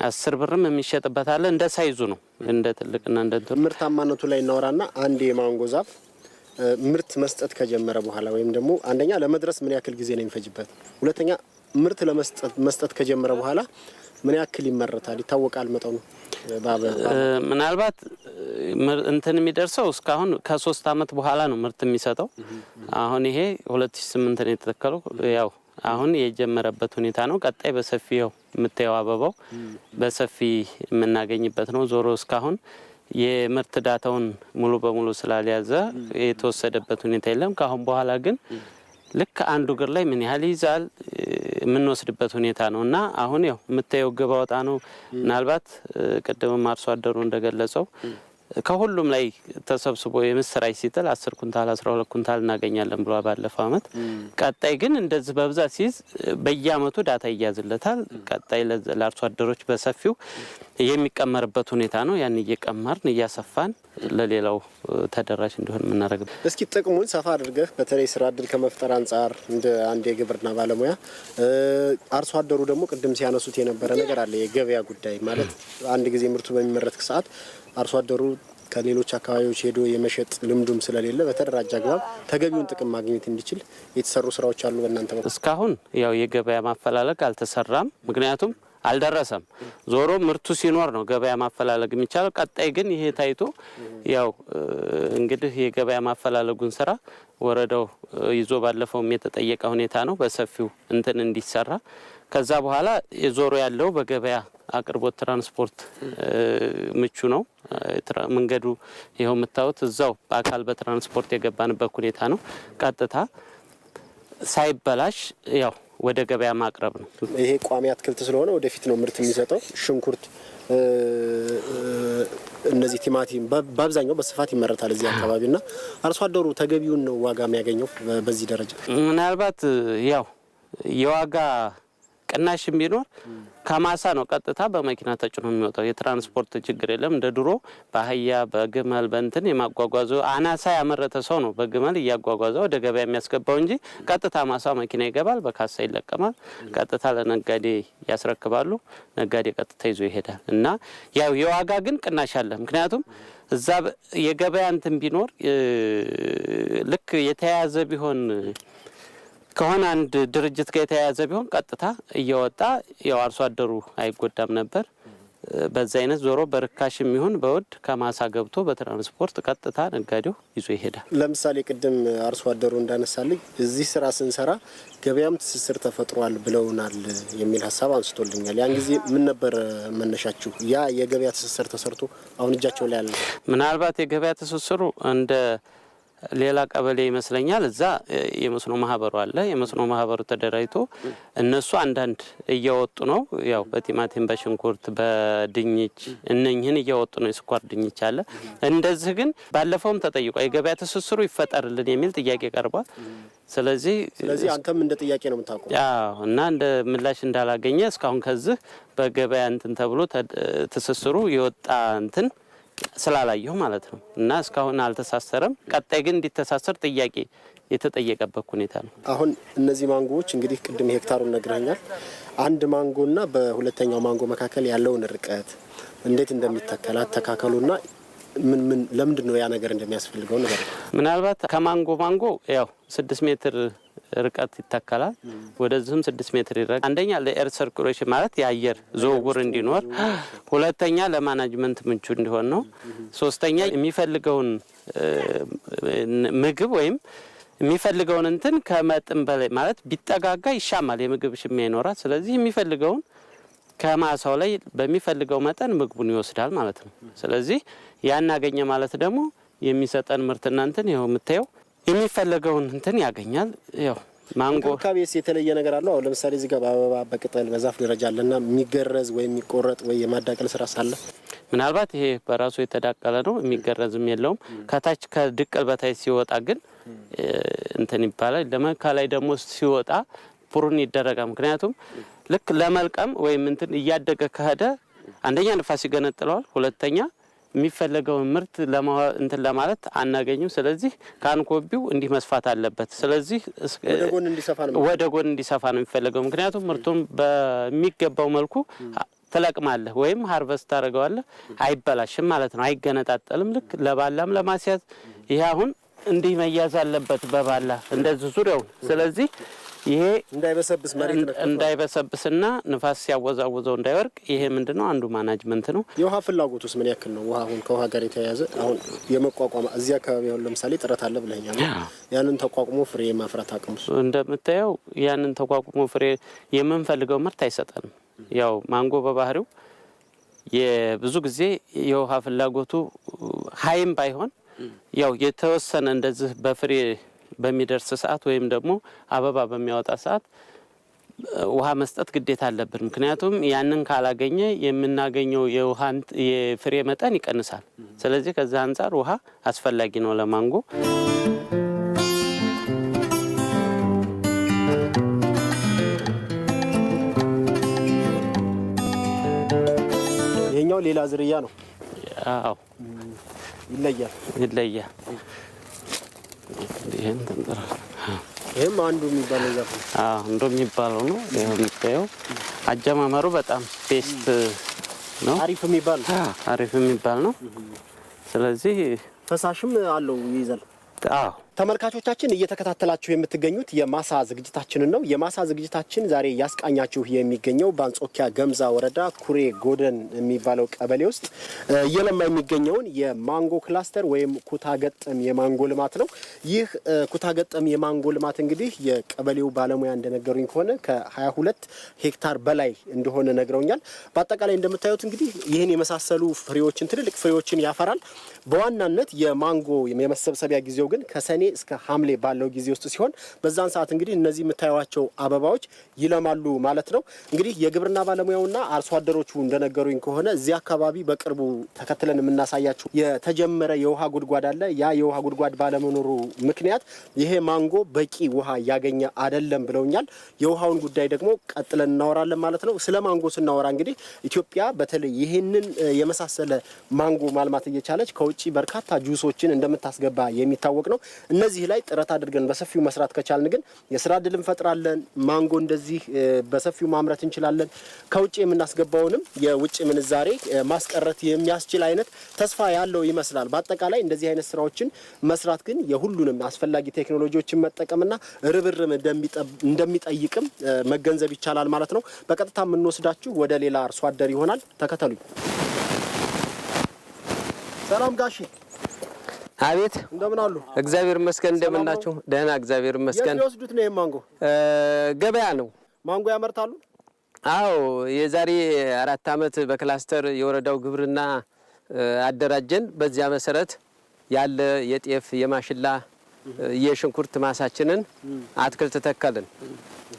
10 ብርም የሚሸጥበት አለ። እንደ ሳይዙ ነው እንደ ትልቅና እንደ እንትኑ። ምርታማነቱ ላይ እናወራና አንድ የማንጎ ዛፍ ምርት መስጠት ከጀመረ በኋላ ወይም ደግሞ አንደኛ ለመድረስ ምን ያክል ጊዜ ነው የሚፈጅበት፣ ሁለተኛ ምርት ለመስጠት ከጀመረ በኋላ ምን ያክል ይመረታል ይታወቃል መጠኑ? ምናልባት እንትን የሚደርሰው እስካሁን ከ3 አመት በኋላ ነው ምርት የሚሰጠው። አሁን ይሄ 2008 ነው የተተከለው። ያው አሁን የጀመረበት ሁኔታ ነው። ቀጣይ በሰፊ ያው የምታየው አበባው በሰፊ የምናገኝበት ነው። ዞሮ እስካሁን የምርት data ውን ሙሉ በሙሉ ስላልያዘ የተወሰደበት ሁኔታ የለም። ከአሁን በኋላ ግን ልክ አንዱ እግር ላይ ምን ያህል ይይዛል የምንወስድበት ሁኔታ ነው እና አሁን ያው የምታየው ግብ አወጣ ነው። ምናልባት ቅድምም አርሶ አደሩ እንደገለጸው ከሁሉም ላይ ተሰብስቦ የምስራች ሲጥል 10 ኩንታል፣ 12 ኩንታል እናገኛለን ብሏል ባለፈው አመት። ቀጣይ ግን እንደዚህ በብዛት ሲይዝ በየአመቱ data ይያዝለታል። ቀጣይ ለአርሶ አደሮች በሰፊው የሚቀመርበት ሁኔታ ነው። ያን እየቀመርን እያሰፋን ለሌላው ተደራሽ እንዲሆን የምናደርግ። እስኪ ጥቅሙን ሰፋ አድርገህ፣ በተለይ ስራ እድል ከመፍጠር አንጻር እንደ አንድ የግብርና ባለሙያ፣ አርሶ አደሩ ደግሞ ቅድም ሲያነሱት የነበረ ነገር አለ። የገበያ ጉዳይ፣ ማለት አንድ ጊዜ ምርቱ በሚመረት ሰዓት አርሶ አደሩ ከሌሎች አካባቢዎች ሄዶ የመሸጥ ልምዱም ስለሌለ በተደራጀ አግባብ ተገቢውን ጥቅም ማግኘት እንዲችል የተሰሩ ስራዎች አሉ በእናንተ በኩል? እስካሁን ያው የገበያ ማፈላለግ አልተሰራም። ምክንያቱም አልደረሰም። ዞሮ ምርቱ ሲኖር ነው ገበያ ማፈላለግ የሚቻለው። ቀጣይ ግን ይሄ ታይቶ ያው እንግዲህ የገበያ ማፈላለጉን ስራ ወረዳው ይዞ ባለፈውም የተጠየቀ ሁኔታ ነው በሰፊው እንትን እንዲሰራ። ከዛ በኋላ የዞሮ ያለው በገበያ አቅርቦት ትራንስፖርት ምቹ ነው። መንገዱ ይኸው የምታዩት እዛው በአካል በትራንስፖርት የገባንበት ሁኔታ ነው። ቀጥታ ሳይበላሽ ያው ወደ ገበያ ማቅረብ ነው። ይሄ ቋሚ አትክልት ስለሆነ ወደፊት ነው ምርት የሚሰጠው። ሽንኩርት፣ እነዚህ ቲማቲም በአብዛኛው በስፋት ይመረታል እዚህ አካባቢ እና አርሶ አደሩ ተገቢውን ነው ዋጋ የሚያገኘው በዚህ ደረጃ? ምናልባት ያው የዋጋ ቅናሽ ቢኖር ከማሳ ነው ቀጥታ በመኪና ተጭኖ የሚወጣው። የትራንስፖርት ችግር የለም። እንደ ድሮ በአህያ፣ በግመል፣ በእንትን የማጓጓዙ አናሳ ያመረተ ሰው ነው በግመል እያጓጓዘ ወደ ገበያ የሚያስገባው እንጂ ቀጥታ ማሳ መኪና ይገባል፣ በካሳ ይለቀማል፣ ቀጥታ ለነጋዴ ያስረክባሉ። ነጋዴ ቀጥታ ይዞ ይሄዳል እና ያው የዋጋ ግን ቅናሽ አለ። ምክንያቱም እዛ የገበያ እንትን ቢኖር፣ ልክ የተያያዘ ቢሆን፣ ከሆነ አንድ ድርጅት ጋር የተያያዘ ቢሆን ቀጥታ እየወጣ ያው አርሶ አደሩ አይጎዳም ነበር። በዛ አይነት ዞሮ በርካሽም ይሁን በውድ ከማሳ ገብቶ በትራንስፖርት ቀጥታ ነጋዴው ይዞ ይሄዳል። ለምሳሌ ቅድም አርሶ አደሩ እንዳነሳልኝ እዚህ ስራ ስንሰራ ገበያም ትስስር ተፈጥሯል ብለውናል የሚል ሀሳብ አንስቶልኛል። ያን ጊዜ ምን ነበር መነሻችሁ? ያ የገበያ ትስስር ተሰርቶ አሁን እጃቸው ላይ ያለ? ምናልባት የገበያ ትስስሩ እንደ ሌላ ቀበሌ ይመስለኛል። እዛ የመስኖ ማህበሩ አለ። የመስኖ ማህበሩ ተደራጅቶ እነሱ አንዳንድ እያወጡ ነው። ያው በቲማቲም፣ በሽንኩርት፣ በድንች እነኝህን እያወጡ ነው። የስኳር ድንች አለ። እንደዚህ ግን ባለፈውም ተጠይቋል። የገበያ ትስስሩ ይፈጠርልን የሚል ጥያቄ ቀርቧል። ስለዚህ ስለዚህ አንተም እንደ ጥያቄ ነው የምታውቀው? አዎ፣ እና እንደ ምላሽ እንዳላገኘ እስካሁን ከዚህ በገበያ እንትን ተብሎ ትስስሩ የወጣ እንትን ስላላየሁ ማለት ነው። እና እስካሁን አልተሳሰረም። ቀጣይ ግን እንዲተሳሰር ጥያቄ የተጠየቀበት ሁኔታ ነው። አሁን እነዚህ ማንጎዎች እንግዲህ ቅድም ሄክታሩን ነግረኛል። አንድ ማንጎና በሁለተኛው ማንጎ መካከል ያለውን ርቀት፣ እንዴት እንደሚተከል አተካከሉና ምን ምን ለምንድን ነው ያ ነገር እንደሚያስፈልገው ነገር። ምናልባት ከማንጎ ማንጎ ያው 6 ሜትር ርቀት ይተከላል። ወደዚህም 6 ሜትር ይረቅ። አንደኛ ለ air circulation ማለት የአየር ዝውውር እንዲኖር፣ ሁለተኛ ለ management ምቹ እንዲሆን ነው። ሶስተኛ የሚፈልገውን ምግብ ወይም የሚፈልገውን እንትን ከመጠን በላይ ማለት ቢጠጋጋ ይሻማል፣ የምግብ ሽሚያ ይኖራል። ስለዚህ የሚፈልገውን ከማሳው ላይ በሚፈልገው መጠን ምግቡን ይወስዳል ማለት ነው። ስለዚህ ያን አገኘ ማለት ደግሞ የሚሰጠን ምርትና እንትን ይኸው የምታየው የሚፈለገውን እንትን ያገኛል። ያው ማንጎ እንክብካቤስ የተለየ ነገር አለው? አሁን ለምሳሌ እዚህ ጋር በአበባ፣ በቅጠል፣ በዛፍ ደረጃ አለና የሚገረዝ ወይ የሚቆረጥ ወይ የማዳቀል ስራ ሳለ? ምናልባት ይሄ በራሱ የተዳቀለ ነው፣ የሚገረዝም የለውም። ከታች ከድቅል በታች ሲወጣ ግን እንትን ይባላል። ከላይ ደግሞ ሲወጣ prune ይደረጋል። ምክንያቱም ልክ ለመልቀም ወይም እንትን እያደገ ከሄደ አንደኛ ንፋስ ይገነጥለዋል፣ ሁለተኛ የሚፈለገውን ምርት እንትን ለማለት አናገኝም። ስለዚህ canopy ው እንዲህ መስፋት አለበት። ስለዚህ ወደ ጎን እንዲሰፋ ነው። ወደ ጎን እንዲሰፋ ነው የሚፈለገው። ምክንያቱም ምርቱን በሚገባው መልኩ ትለቅማለህ ወይም harvest ታደርገዋለህ፣ አይበላሽም ማለት ነው፣ አይገነጣጠልም። ልክ ለባላም ለማስያዝ ይሄ አሁን እንዲህ መያዝ አለበት በባላ እንደዚህ ዙሪያውን። ስለዚህ ይሄ እንዳይበሰብስ መሬት እንዳይበሰብስና ንፋስ ሲያወዛውዘው እንዳይወርቅ ይሄ ምንድነው አንዱ management ነው። የውሃ ፍላጎቱስ ምን ያክል ነው? ውሃ አሁን ከውሃ ጋር የተያያዘ አሁን የመቋቋም እዚህ አካባቢ አሁን ለምሳሌ ጥረት አለ ብለኛል። ያንን ተቋቁሞ ፍሬ የማፍራት አቅሙ እንደምታየው ያንን ተቋቁሞ ፍሬ የምንፈልገው ምርት አይሰጠንም። ያው ማንጎ በባህሪው የብዙ ጊዜ የውሃ ፍላጎቱ high ም ባይሆን ያው የተወሰነ እንደዚህ በፍሬ በሚደርስ ሰዓት ወይም ደግሞ አበባ በሚያወጣ ሰዓት ውሃ መስጠት ግዴታ አለብን። ምክንያቱም ያንን ካላገኘ የምናገኘው የውሃ የፍሬ መጠን ይቀንሳል። ስለዚህ ከዛ አንጻር ውሃ አስፈላጊ ነው ለማንጎ። ይሄኛው ሌላ ዝርያ ነው። አዎ ይለያል ይለያል። ይሄን ይሄም አንዱ የሚባለው ዛፍ ነው። አዎ አንዱ የሚባለው ነው። ይሄው የምታየው አጀማመሩ በጣም best ነው። አሪፍ የሚባል ነው። አሪፍ የሚባል ነው። ስለዚህ ፈሳሽም አለው ይይዛል። አዎ ተመልካቾቻችን እየተከታተላችሁ የምትገኙት የማሳ ዝግጅታችንን ነው። የማሳ ዝግጅታችን ዛሬ እያስቃኛችሁ የሚገኘው በአንጾኪያ ገምዛ ወረዳ ኩሬ ጎደን የሚባለው ቀበሌ ውስጥ እየለማ የሚገኘውን የማንጎ ክላስተር ወይም ኩታ ገጠም የማንጎ ልማት ነው። ይህ ኩታ ገጠም የማንጎ ልማት እንግዲህ የቀበሌው ባለሙያ እንደነገሩኝ ከሆነ ከ22 ሄክታር በላይ እንደሆነ ነግረውኛል። በአጠቃላይ እንደምታዩት እንግዲህ ይህን የመሳሰሉ ፍሬዎችን ትልልቅ ፍሬዎችን ያፈራል። በዋናነት የማንጎ የመሰብሰቢያ ጊዜው ግን ከሰኔ እስከ ሐምሌ ባለው ጊዜ ውስጥ ሲሆን በዛን ሰዓት እንግዲህ እነዚህ የምታዩቸው አበባዎች ይለማሉ ማለት ነው። እንግዲህ የግብርና ባለሙያውና አርሶ አደሮቹ እንደነገሩኝ ከሆነ እዚህ አካባቢ በቅርቡ ተከትለን የምናሳያችሁ የተጀመረ የውሃ ጉድጓድ አለ። ያ የውሃ ጉድጓድ ባለመኖሩ ምክንያት ይሄ ማንጎ በቂ ውሃ እያገኘ አይደለም ብለውኛል። የውሃውን ጉዳይ ደግሞ ቀጥለን እናወራለን ማለት ነው። ስለ ማንጎ ስናወራ እንግዲህ ኢትዮጵያ በተለይ ይህንን የመሳሰለ ማንጎ ማልማት እየቻለች ከውጭ በርካታ ጁሶችን እንደምታስገባ የሚታወቅ ነው። እነዚህ ላይ ጥረት አድርገን በሰፊው መስራት ከቻልን ግን የስራ እድል እንፈጥራለን። ማንጎ እንደዚህ በሰፊው ማምረት እንችላለን። ከውጭ የምናስገባውንም የውጭ ምንዛሬ ማስቀረት የሚያስችል አይነት ተስፋ ያለው ይመስላል። በአጠቃላይ እንደዚህ አይነት ስራዎችን መስራት ግን የሁሉንም አስፈላጊ ቴክኖሎጂዎችን መጠቀምና ርብርብ እንደሚጠይቅም መገንዘብ ይቻላል ማለት ነው። በቀጥታ የምንወስዳችሁ ወደ ሌላ አርሶ አደር ይሆናል። ተከተሉኝ። ሰላም ጋሺ። አቤት፣ እንደምን አሉ? እግዚአብሔር ይመስገን። እንደምን ናችሁ? ደህና፣ እግዚአብሔር ይመስገን። የት ሊወስዱት ነው? ማንጎ ገበያ ነው። ማንጎ ያመርታሉ? አዎ፣ የዛሬ 4 ዓመት በክላስተር የወረዳው ግብርና አደራጀን። በዚያ መሰረት ያለ የጤፍ፣ የማሽላ፣ የሽንኩርት ማሳችንን አትክልት ተከልን።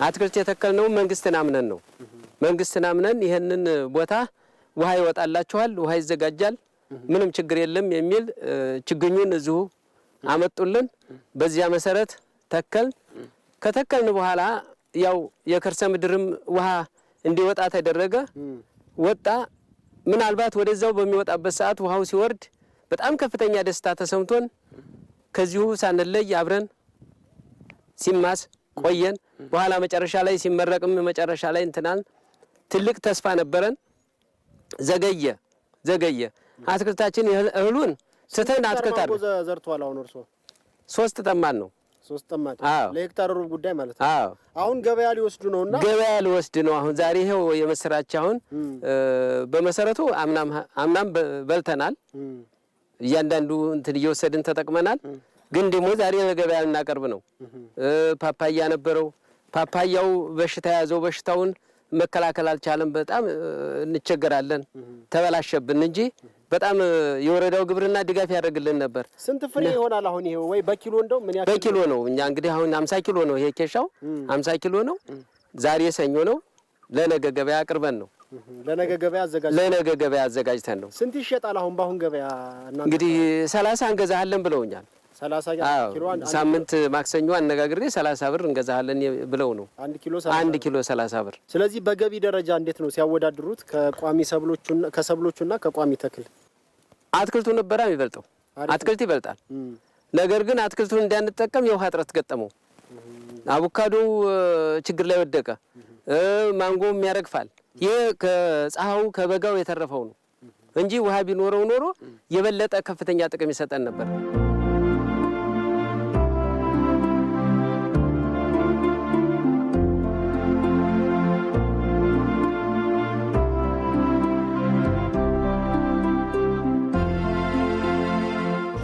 አትክልት የተከልነው መንግስትን አምነን ነው። መንግስትን አምነን ይህንን ቦታ ውሃ ይወጣላችኋል፣ ውሃ ይዘጋጃል፣ ምንም ችግር የለም የሚል ችግኙን እዚሁ አመጡልን። በዚያ መሰረት ተከል። ከተከልን በኋላ ያው የከርሰ ምድርም ውሃ እንዲወጣ ተደረገ። ወጣ። ምናልባት ወደዛው በሚወጣበት ሰዓት ውሃው ሲወርድ በጣም ከፍተኛ ደስታ ተሰምቶን ከዚሁ ሳንለይ አብረን ሲማስ ቆየን። በኋላ መጨረሻ ላይ ሲመረቅም መጨረሻ ላይ እንትናል ትልቅ ተስፋ ነበረን። ዘገየ ዘገየ። አትክልታችን እህሉን ስተን አትክልት አለ ዘርቷል። አሁን እርሶ 3 ጠማድ ነው። 3 ጠማድ ለሄክታር ሩብ ጉዳይ ማለት ነው። አዎ አሁን ገበያ ሊወስዱ ነውና ገበያ ሊወስድ ነው። አሁን ዛሬ ይሄው የመስራች አሁን በመሰረቱ አምናም በልተናል። እያንዳንዱ እንትን እየወሰድን ተጠቅመናል። ግን ደግሞ ዛሬ ለገበያ እናቀርብ ነው። ፓፓያ ነበረው። ፓፓያው በሽታ ያዘው። በሽታውን መከላከል አልቻለም። በጣም እንቸገራለን። ተበላሸብን እንጂ በጣም የወረዳው ግብርና ድጋፍ ያደርግልን ነበር። ስንት ፍሬ ይሆናል አሁን ይሄ? ወይ በኪሎ እንደው ምን ያክል? በኪሎ ነው። እኛ እንግዲህ አሁን 50 ኪሎ ነው ይሄ ኬሻው፣ 50 ኪሎ ነው። ዛሬ ሰኞ ነው። ለነገ ገበያ አቅርበን ነው። ለነገ ገበያ አዘጋጅተን ለነገ ገበያ አዘጋጅተን ነው። ስንት ይሸጣል አሁን በአሁን ገበያ? እናንተ እንግዲህ 30 እንገዛሃለን ብለውኛል። 30 ኪሎ ሳምንት ማክሰኞ አነጋግሬ 30 ብር እንገዛሃለን ብለው ነው። 1 ኪሎ 1 ኪሎ 30 ብር። ስለዚህ በገቢ ደረጃ እንዴት ነው ሲያወዳድሩት ከቋሚ ሰብሎቹና ከሰብሎቹና ከቋሚ ተክል? አትክልቱ ነበረ የሚበልጠው። አትክልት ይበልጣል። ነገር ግን አትክልቱን እንዳንጠቀም የውሃ እጥረት ገጠመው። አቮካዶው ችግር ላይ ወደቀ። ማንጎም ያረግፋል። ይሄ ከፀሐዩ ከበጋው የተረፈው ነው እንጂ ውሃ ቢኖረው ኖሮ የበለጠ ከፍተኛ ጥቅም ይሰጠን ነበር።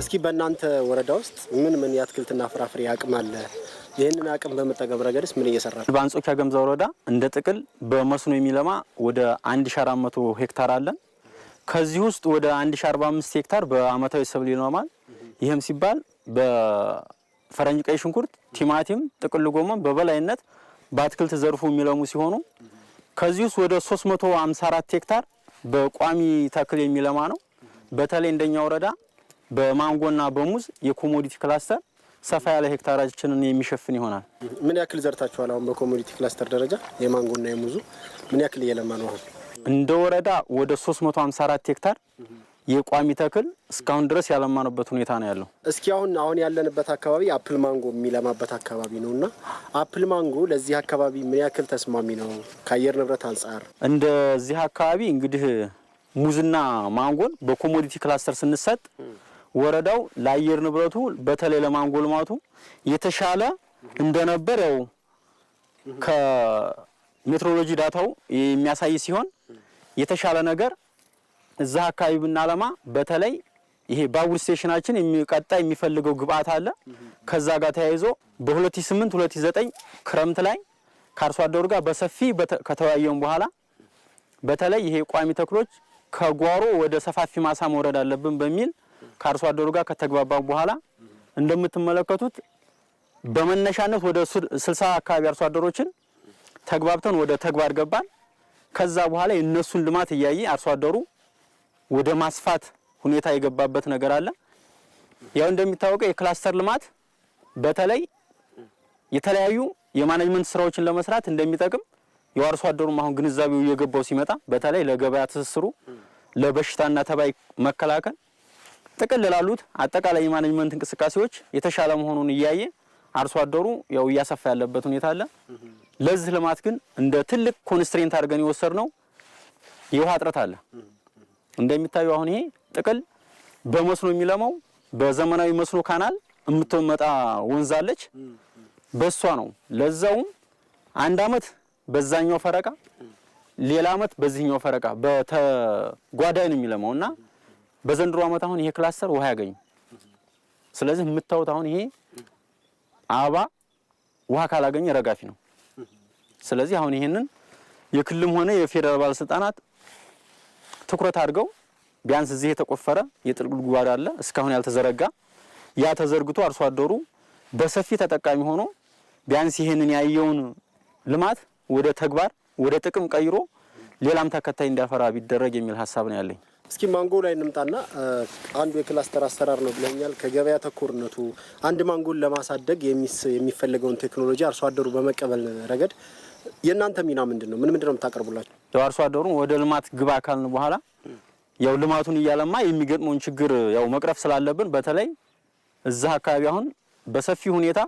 እስኪ በእናንተ ወረዳ ውስጥ ምን ምን የአትክልትና ፍራፍሬ አቅም አለ? ይህንን አቅም በመጠቀም ረገድስ ምን እየሰራ ነው? በአንጾኪያ ገምዛ ወረዳ እንደ ጥቅል በመስኖ የሚለማ ወደ 1400 ሄክታር አለን። ከዚህ ውስጥ ወደ 1045 ሄክታር በአመታዊ ሰብል ይለማል። ይህም ሲባል በፈረንጅ ቀይ ሽንኩርት፣ ቲማቲም፣ ጥቅል ጎመን በበላይነት በአትክልት ዘርፉ የሚለሙ ሲሆኑ ከዚህ ውስጥ ወደ 354 ሄክታር በቋሚ ተክል የሚለማ ነው። በተለይ እንደኛ ወረዳ በማንጎና በሙዝ የ commodity cluster ሰፋ ያለ ሄክታራችንን የሚሸፍን ይሆናል። ምን ያክል ዘርታችኋል? አሁን በ commodity cluster ደረጃ የማንጎና የሙዙ ምን ያክል እየለማ ነው? አሁን እንደ ወረዳ ወደ 354 ሄክታር የቋሚ ተክል እስካሁን ድረስ ያለማንበት ሁኔታ ነው ያለው። እስኪ አሁን ያለንበት አካባቢ apple ማንጎ የሚለማበት አካባቢ ነው እና apple ማንጎ ለዚህ አካባቢ ምን ያክል ተስማሚ ነው ከአየር ንብረት አንጻር? እንደዚህ አካባቢ እንግዲህ ሙዝና ማንጎን በ commodity cluster ስንሰጥ ወረዳው ለአየር ንብረቱ በተለይ ለማንጎ ልማቱ የተሻለ እንደነበር ያው ከሜትሮሎጂ data ው የሚያሳይ ሲሆን የተሻለ ነገር እዛ አካባቢ ብናለማ በተለይ ይሄ ባቡር station ኣችን የሚቀጣ የሚፈልገው ግብአት አለ። ከዛ ጋር ተያይዞ በ2008 2009 ክረምት ላይ ከአርሶ አደሩ ጋር በሰፊ ከተወያየን በኋላ በተለይ ይሄ ቋሚ ተክሎች ከጓሮ ወደ ሰፋፊ ማሳ መውረድ አለብን በሚል ከአርሶ አደሩ ጋር ከተግባባን በኋላ እንደምትመለከቱት በመነሻነት ወደ 60 አካባቢ አርሶ አደሮችን ተግባብተን ወደ ተግባር ገባን። ከዛ በኋላ የእነሱን ልማት እያየ አርሶ አደሩ ወደ ማስፋት ሁኔታ የገባበት ነገር አለ። ያው እንደሚታወቀው የ cluster ልማት በተለይ የተለያዩ የ management ስራዎችን ለመስራት እንደሚጠቅም የአርሶ አደሩም አሁን ግንዛቤው እየገባው ሲመጣ በተለይ ለገበያ ትስስሩ፣ ለበሽታና ተባይ መከላከል ጥቅል ላሉት አጠቃላይ የ management እንቅስቃሴዎች የተሻለ መሆኑን እያየ አርሶ አደሩ ያው እያሰፋ ያለበት ሁኔታ አለ። ለዚህ ልማት ግን እንደ ትልቅ constraint አድርገን የወሰድነው የውሃ እጥረት አለ። እንደሚታዩ አሁን ይሄ ጥቅል በመስኖ የሚለማው በዘመናዊ መስኖ canal የምትመጣ ወንዝ አለች፣ በሷ ነው። ለዛውም አንድ አመት በዛኛው ፈረቃ፣ ሌላ አመት በዚህኛው ፈረቃ በተጓዳኝ ነው የሚለማው እና በዘንድሮ አመት አሁን ይሄ cluster ውሃ ያገኙ። ስለዚህ የምታዩት አሁን ይሄ አበባ ውሃ ካላገኘ ረጋፊ ነው። ስለዚህ አሁን ይሄንን የክልልም ሆነ የፌዴራል ባለስልጣናት ትኩረት አድርገው ቢያንስ እዚህ የተቆፈረ የጥልቅ ጉድጓድ አለ እስካሁን ያልተዘረጋ፣ ያ ተዘርግቶ አርሶ አደሩ በሰፊ ተጠቃሚ ሆኖ ቢያንስ ይሄንን ያየውን ልማት ወደ ተግባር ወደ ጥቅም ቀይሮ ሌላም ተከታይ እንዲያፈራ ቢደረግ የሚል ሀሳብ ነው ያለኝ። እስኪ ማንጎ ላይ እንምጣና አንዱ የ cluster አሰራር ነው ብለኛል። ከገበያ ተኮርነቱ አንድ ማንጎን ለማሳደግ የሚፈልገውን ቴክኖሎጂ አርሶ አደሩ በመቀበል ረገድ የእናንተ ሚና ምንድን ነው? ምን ምንድን ነው የምታቀርቡላቸው? ያው አርሶ አደሩ ወደ ልማት ግባ ካልን በኋላ ያው ልማቱን እያለማ የሚገጥመውን ችግር ያው መቅረፍ ስላለብን በተለይ እዛ አካባቢ አሁን በሰፊ ሁኔታ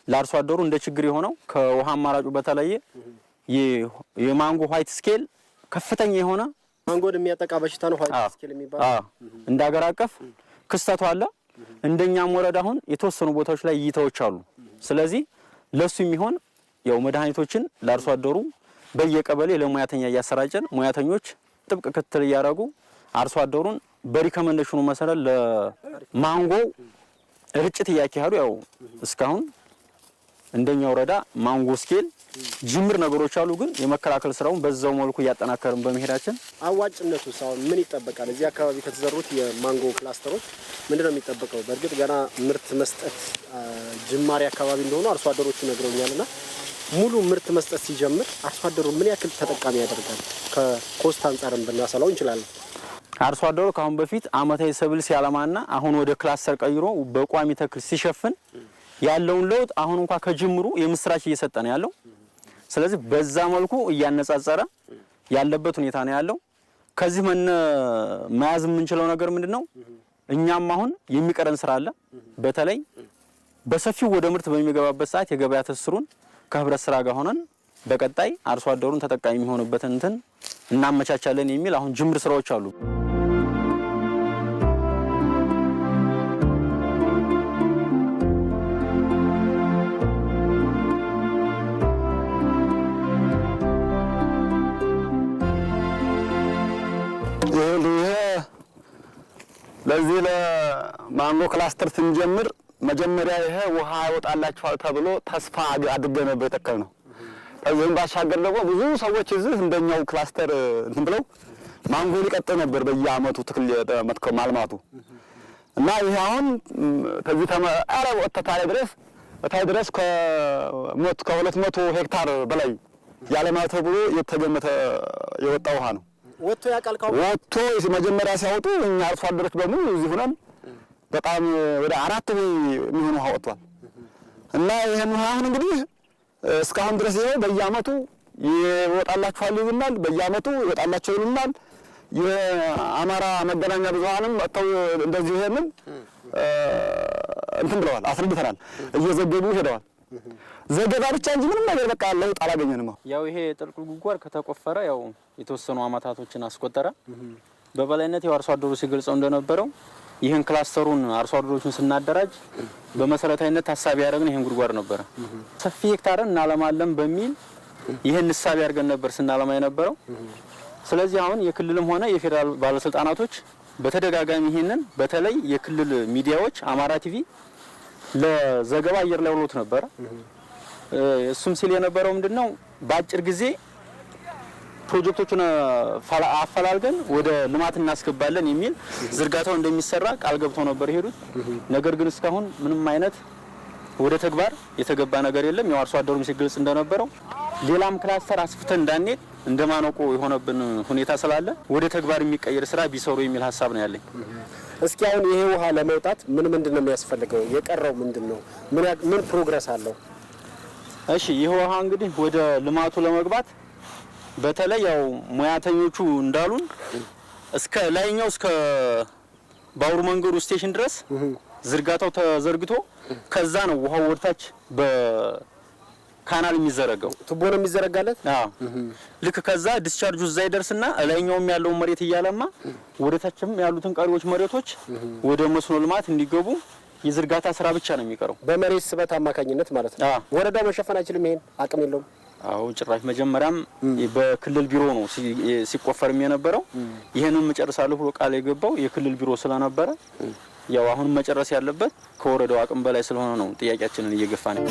ለአርሶ አደሩ እንደ ችግር የሆነው ከውሃ አማራጩ በተለየ የማንጎ white scale ከፍተኛ የሆነ ማንጎን የሚያጠቃ በሽታ ነው white scale የሚባለው። እንደ ሀገር አቀፍ ክስተቱ አለ። እንደኛም ወረዳ አሁን የተወሰኑ ቦታዎች ላይ እይታዎች አሉ። ስለዚህ ለሱ የሚሆን ያው መድኃኒቶችን ለአርሶ አደሩ በየቀበሌ ለሙያተኛ እያሰራጨን ሙያተኞች ጥብቅ ክትትል እያደረጉ አርሶ አደሩን በ recommendation ኑ መሰረት ለማንጎ ርጭት እያካሄዱ ያው እስካሁን እንደኛ ወረዳ ማንጎ scale ጅምር ነገሮች አሉ። ግን የመከላከል ስራውን በዛው መልኩ እያጠናከርን በመሄዳችን አዋጭነቱ አሁን ምን ይጠበቃል? እዚህ አካባቢ ከተዘሩት የማንጎ cluster ኦች ምንድን ነው የሚጠበቀው? በእርግጥ ገና ምርት መስጠት ጅማሬ አካባቢ እንደሆኑ አርሶ አደሮቹ ነግረውኛልና ሙሉ ምርት መስጠት ሲጀምር አርሶ አደሩ ምን ያክል ተጠቃሚ ያደርጋል? ከ cost አንጻርም ብናሰላው እንችላለን። አርሶ አደሩ ከአሁን በፊት አመታዊ ሰብል ሲያለማና አሁን ወደ cluster ቀይሮ በቋሚ ተክል ሲሸፍን ያለውን ለውጥ አሁን እንኳ ከጅምሩ የምስራች እየሰጠ ነው ያለው። ስለዚህ በዛ መልኩ እያነጻጸረ ያለበት ሁኔታ ነው ያለው። ከዚህ መያዝ የምንችለው ነገር ምንድነው? እኛም አሁን የሚቀረን ስራ አለ። በተለይ በሰፊው ወደ ምርት በሚገባበት ሰዓት የገበያ ትስስሩን ከህብረት ስራ ጋር ሆነን በቀጣይ አርሶ አደሩን ተጠቃሚ የሚሆንበትን እንትን እናመቻቻለን የሚል አሁን ጅምር ስራዎች አሉ። ይሄ ለዚህ ለማንጎ ክላስተር ስንጀምር መጀመሪያ ይሄ ውሃ ይወጣላችኋል ተብሎ ተስፋ አድርገን ነበር የተከልነው። ከዚህም ባሻገር ደግሞ ብዙ ሰዎች እዚህ እንደኛው ክላስተር እንትን ብለው ማንጎ ሊቀጥል ነበር በየአመቱ ትክል መትከል ማልማቱ እና ይሄ አሁን ከዚህ ተመአረ ወጥታ ድረስ እታይ ድረስ ከ200 ሄክታር በላይ ያለማ ተብሎ የተገመተ የወጣ ውሃ ነው። ወጥቶ ያውቃል? ወጥቶ መጀመሪያ ሲያወጡ እኛ አርሶ አደሮች በሙሉ እዚህ ሆነን በጣም ወደ 4 የሚሆን ውሃ ወጥቷል። እና ይሄን ውሃ አሁን እንግዲህ እስካሁን ድረስ ይሄው በየአመቱ ይወጣላችኋል ይሉናል፣ በየአመቱ ይወጣላቸው ይሉናል። የአማራ መገናኛ ብዙሃንም መጥተው እንደዚህ ይሄንን እንትን ብለዋል፣ አስረድተናል፣ እየዘገቡ ሄደዋል። ዘገባ ብቻ እንጂ ምንም ነገር በቃ ለውጥ አላገኘንም። ያው ይሄ ጥልቅ ጉድጓድ ከተቆፈረ ያው የተወሰኑ አመታቶችን አስቆጠረ። በበላይነት ያው አርሶ አደሩ ሲገልጸው እንደነበረው ይህን ክላስተሩን አርሶ አደሮችን ስናደራጅ በመሰረታዊነት ታሳቢ ያደረግን ይህን ጉድጓድ ነበረ። ሰፊ ሄክታርን እናለማለን በሚል ይህን እሳቤ አድርገን ነበር ስናለማ የነበረው። ስለዚህ አሁን የክልልም ሆነ የፌዴራል ባለስልጣናቶች በተደጋጋሚ ይህንን በተለይ የክልል ሚዲያዎች አማራ ቲቪ ለዘገባ አየር ላይ ውሎት ነበረ። እሱም ሲል የነበረው ምንድነው በአጭር ጊዜ ፕሮጀክቶቹን አፈላልገን ወደ ልማት እናስገባለን የሚል ዝርጋታው እንደሚሰራ ቃል ገብተው ነበር የሄዱት። ነገር ግን እስካሁን ምንም አይነት ወደ ተግባር የተገባ ነገር የለም። ያው አርሶ አደሩም ሲገልጽ እንደነበረው ሌላም ክላስተር አስፍተን እንዳንሄድ እንደማነቆ የሆነብን ሁኔታ ስላለ ወደ ተግባር የሚቀየር ስራ ቢሰሩ የሚል ሀሳብ ነው ያለኝ። እስኪ አሁን ይሄ ውሃ ለመውጣት ምን ምንድን ነው የሚያስፈልገው? የቀረው ምንድን ነው? ምን progress አለው? እሺ፣ ይህ ውሃ እንግዲህ ወደ ልማቱ ለመግባት በተለይ ያው ሙያተኞቹ እንዳሉን እስከ ላይኛው እስከ ባቡር መንገዱ station ድረስ ዝርጋታው ተዘርግቶ ከዛ ነው ውሃው ወደታች በ canal የሚዘረጋው። ቱቦ ነው የሚዘረጋለት። አዎ፣ ልክ ከዛ discharge ኡ እዛ ይደርስና ላይኛውም ያለውን መሬት እያለማ ወደታችም ያሉትን ቀሪዎች መሬቶች ወደ መስኖ ልማት እንዲገቡ የዝርጋታ ስራ ብቻ ነው የሚቀረው። በመሬት ስበት አማካኝነት ማለት ነው። ወረዳው መሸፈን አይችልም፣ ይሄን አቅም የለውም። አዎ ጭራሽ መጀመሪያም በክልል ቢሮ ነው ሲቆፈርም የነበረው። ይሄንን እጨርሳለሁ ብሎ ቃል የገባው የክልል ቢሮ ስለነበረ ያው አሁን መጨረስ ያለበት ከወረዳው አቅም በላይ ስለሆነ ነው ጥያቄያችንን እየገፋ ነው።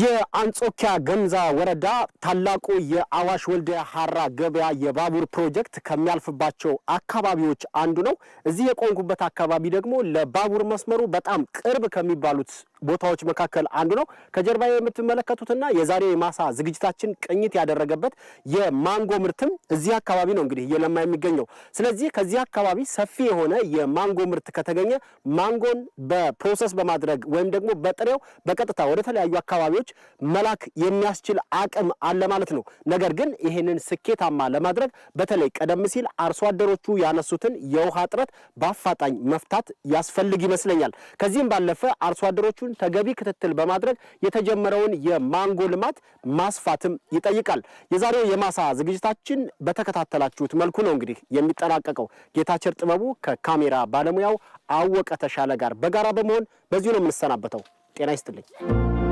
የአንጾኪያ ገምዛ ወረዳ ታላቁ የአዋሽ ወልዲያ ሀራ ገበያ የባቡር ፕሮጀክት ከሚያልፍባቸው አካባቢዎች አንዱ ነው። እዚህ የቆምኩበት አካባቢ ደግሞ ለባቡር መስመሩ በጣም ቅርብ ከሚባሉት ቦታዎች መካከል አንዱ ነው። ከጀርባ የምትመለከቱትና የዛሬ የማሳ ዝግጅታችን ቅኝት ያደረገበት የማንጎ ምርትም እዚህ አካባቢ ነው እንግዲህ እየለማ የሚገኘው። ስለዚህ ከዚህ አካባቢ ሰፊ የሆነ የማንጎ ምርት ከተገኘ ማንጎን በ process በማድረግ ወይም ደግሞ በጥሬው በቀጥታ ወደ ተለያዩ አካባቢዎች መላክ የሚያስችል አቅም አለ ማለት ነው። ነገር ግን ይህንን ስኬታማ ለማድረግ በተለይ ቀደም ሲል አርሶ አደሮቹ ያነሱትን የውሃ እጥረት በአፋጣኝ መፍታት ያስፈልግ ይመስለኛል። ከዚህም ባለፈ አርሶ አደሮቹን ተገቢ ክትትል በማድረግ የተጀመረውን የማንጎ ልማት ማስፋትም ይጠይቃል። የዛሬው የማሳ ዝግጅታችን በተከታተላችሁት መልኩ ነው እንግዲህ የሚጠናቀቀው። ጌታቸር ጥበቡ ከካሜራ ባለሙያው አወቀ ተሻለ ጋር በጋራ በመሆን በዚሁ ነው የምንሰናበተው። ጤና ይስጥልኝ።